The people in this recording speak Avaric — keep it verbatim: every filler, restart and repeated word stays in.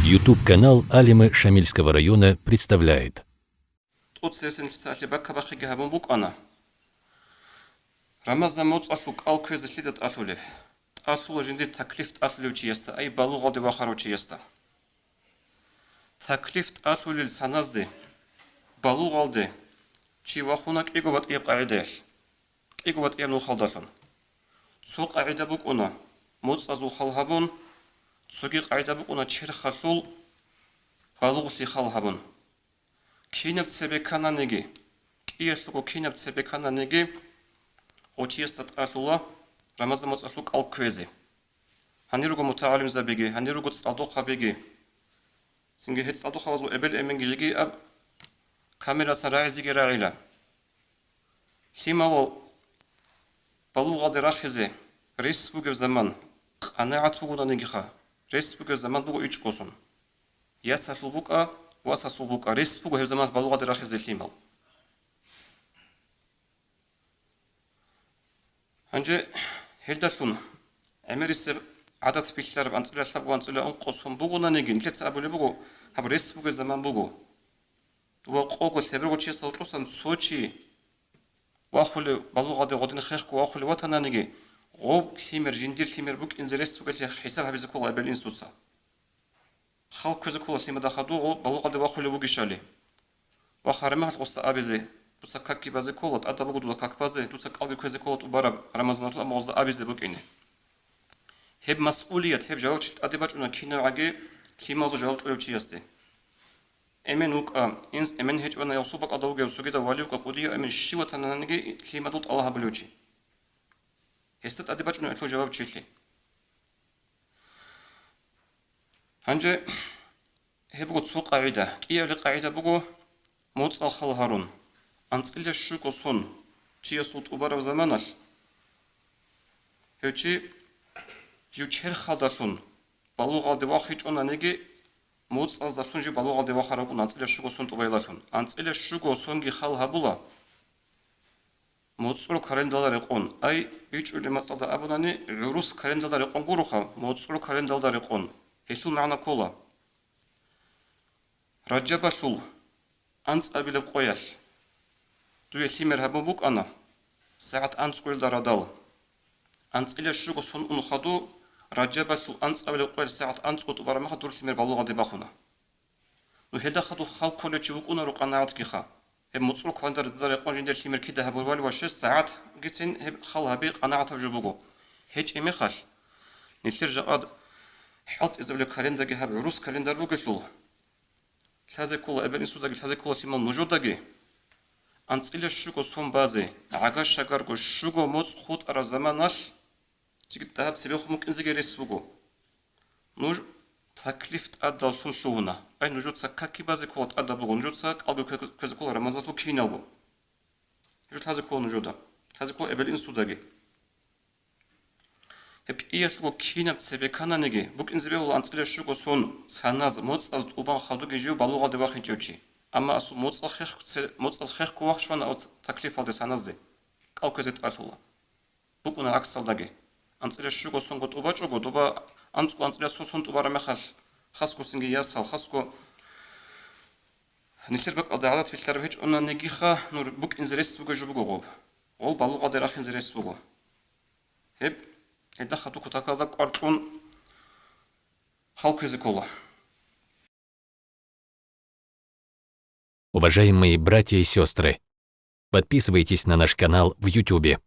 YouTube-канал Алимы Шамильского района представляет. ТӀоцересенлъица алъе баккабахъиги гьабун букӀана. Рамазан моцӀалъул кӀал кквезе лъида тӀалъулеб? ТӀалъула жиндир таклиф тӀалъулев чиясда, ай балугъалде вахарав чиясда. Таклиф тӀалъулел саназде, балугъалде, чи вахуна кӀиго батӀияб къагӀидаялъ, кӀиго батӀияб нухалдалъун. Цо къагӀида букӀуна моцӀазул хал гьабун, цоги къагӀида букӀуна черхалъул балугълъи хал гьабун. Кинаб цебе ккананиги, кӀиялъулго кинаб цебе ккананиги, гъов чиясда тӀалъула Рамазан моцӀалъул кӀал кквезе. Гьанир руго мутагӀалимзабиги, гьанир руго цӀалдохъабиги. Цинги гьеб цӀалдохъабазул эбел-эменги жеги аб камерасан рагӀизеги рагӀила. Лъимал балугъалде рахизе рес бугеб заман къанагӀат бугонанигиха, рес бугеб заман буго ичӀгосун. Ясалъул букӀа, васасул букӀа, рес буго гьеб заман балугъалде рахизе лъимал. Гьанже гьелдалъун гӀемерисеб гӀадат билълъараб анцӀила лъабго, анцӀила ункъо сон бугонаниги, нилъеца абулеб буго, гьаб рес бугеб заман буго. Ва къого лъеберго чиясда гьоркьосан цо чи вахулев, балугъалде гъодин хехго вахулев ватананиги, гъоб лъимер, жиндир лъимер букӀинзе рес бугелъи хӀисаб гьабизе ккола эбел-инсуца. Хал кквезе ккола лъимада хадув гъо балугъалде вахулев вугищали. Ва гьарамихалъ гъосда абизе, дуца какги базе ккола, тӀадаб буго дуда как базе, дуца кӀалги кквезе ккола тӀубараб Рамазаналъул амма гъозда абизе букӀине. Гьеб масъулият, гьеб жавабчил тӀаде бачӀуна кинавгӀаги лъималазул жаваб кьолев чиясде. Эмен вукӀа, инс-, эмен гьечӀвана, яв субакъалда вугев сугида вали вукӀа, кӀудияв эмен щив ватананиги лъимадул тӀала гьабулев чи. Гьесда тӀаде бачӀуна гьелъул жавабчилъи. Гьанже гьеб буго цо къагӀида. КӀиабилеб къагӀида буго моцӀал хал гьарун, анцӀила щуго сон чиясул тӀубараб заманалъ, гьев чи жив черхалдалъун балугъалде вахичӀонаниги, моцӀаздалъун жив балугъалде вахарав вукӀун анцӀила щуго сон тӀубайилалъун. АнцӀила щуго сонги хал гьабула. МоцӀру календаралда рекъон. Ай, бичӀчӀулеб мацӀалда абунани, гӀурус календаралда рекъон гуроха, моцӀру календаралда рекъон. Гьелъул магӀна ккола. Раджабалъул анцӀабилеб къоялъ дуе лъимер гьабун букӀана, сагӀат анцӀгоялда радал. АнцӀила щуго сон ун хадув, Раджабалъул анцӀабилеб къоялъ сагӀат анцӀго тӀубараб мехалъ дур лъимер балугъалде бахуна. Ну, гьелда хадуб хал кколев чи вукӀунаро къанагӀатгиха. Гьеб моцӀру календаралда рекъон жиндир лъимер кида гьабурабали ва щес сагӀатгицин гьеб хал гьаби къанагӀатаб жо буго. ГьечӀеб мехалъ, нилъер жакъад хӀалтӀизабулеб календарги гьаб гӀурус календар бугелъул, лъазе ккола, эбел-инсудаги лъазе ккола лъимал нужедаги, анцӀила щуго сон базе, гӀага-шагарго щуго моцӀ хутӀараб заманалъ, жиги дагьаб цебехун букӀинзеги рес буго. Нуж таклиф тӀадаллъун лъугьуна. Ай, нужеца какги базе ккола тӀадаб буго, нужеца кӀалги ккве-, кквезе ккола Рамазаналъул киналго. Гьеб лъазе ккола нужеда. Лъазе ккола эбел-инсудаги. Гьеб кӀиялъулго кинаб цебе ккананиги, букӀинзе бегьула анцӀила щуго сон саназ, моцӀаз тӀубан хадуги жив балугъалде вахинчӀев чи. Амма асул моцӀал хехго це-, моцӀаз хехго вахчана ва таклифалде саназде кӀал кквезе тӀалъула. БукӀуна гӀаксалдаги. АнцӀила щуго сонго тӀубачӀого, доба анцӀго анцӀила сон, сон тӀубараб мехалъ, хасго цинги ясал, хасго нилъер бакӀалда гӀадат билълъараб гьечӀонанигиха, нуж букӀинзе рес бугеб жо буго гъоб. Гъол балугъалде рахинзе рес буго. Гьеб, гьелда хадуб кутакалда кӀвар кьун хал кквезе ккола. Уважаемые братья и сестры, подписывайтесь на наш канал в Ютубе.